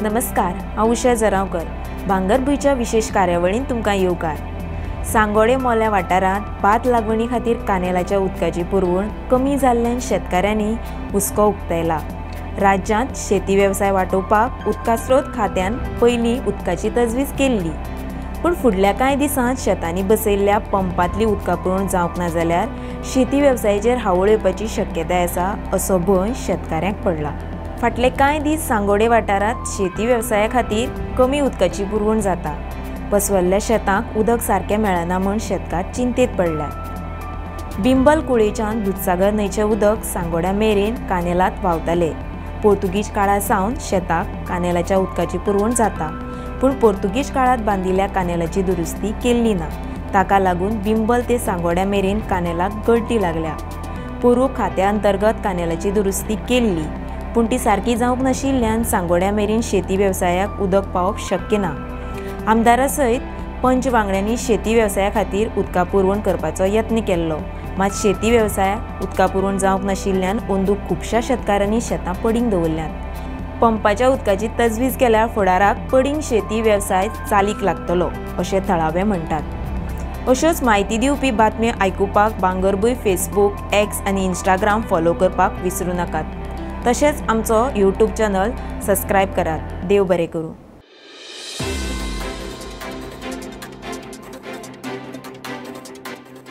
नमस्कार, हांव उषा जरावकर. भांगरभूंयच्या विशेष कार्यावळीन तुमकां येवकार. सांगोडे मोल्या वाठारांत भात लागवणी खातीर कानेलाच्या उदकाची पुरवण कमी जाल्ल्यान शेतकाऱ्यांनी हुस्को उक्तायला. राज्यांत शेती वेवसाय वाटोवपाक उदका स्रोत खात्यान पयलीं उदकाची तजवीज केल्ली, पूण फुडल्या कांय दिसांत शेतांनी बसयल्ल्या पंपांतली उदका पुरवण जावंक ना जाल्यार शेती वेवसायाचेर हावळ येवपाची शक्यताय आसा असो भंय शेतकाऱ्यांक पडला. फाटले कांय दीस सांगोडे वाठारांत शेती वेवसाया खातीर कमी उदकाची पुरवण जाता. पसवल्ल्या शेतांक उदक सारकें मेळना म्हूण शेतकार चिंतेत पडल्यात. बिंबल कुळेच्यान दुदसागर न्हंयचें उदक सांगोड्या मेरेन कानेलांत व्हांवतालें. पोर्तुगीज काळा सावन शेताक कानेलाच्या उदकाची पुरवण जाता, पूण पोर्तुगीज काळांत बांदिल्ल्या कानेलाची दुरुस्ती केल्ली ना. ताका लागून बिंबल ते सांगोड्या मेरेन कानेलाक गळटी लागल्या. पोरूं खात्या अंतर्गत कानेलाची दुरुस्ती केल्ली, पूण ती सारकी जावंक नाशिल्ल्यान सांगोड्या मेरेन शेती वेवसायाक उदक पावप शक्य ना. आमदारा सयत पंच वांगड्यांनी शेती वेवसाया खातीर उदका पुरवण करपाचो यत्न केल्लो, मात शेती वेवसायाक उदका पुरवण जावंक नाशिल्ल्यान अंदू खुबश्या शेतकारांनी शेतां पडींग दवरल्यांत. पंपाच्या उदकाची तजवीज केल्यार फुडाराक पडींग शेती वेवसाय चालीक लागतलो अशें थळावे म्हणटात. अश्योच म्हायती दिवपी बातम्यो आयकुपाक भांगरभूंय फेसबूक, एक्स आनी इंस्टाग्राम फॉलो करपाक विसरूं नाकात. तशेंच आमचो यूट्यूब चॅनल सबस्क्रायब करात. देव बरें करूं.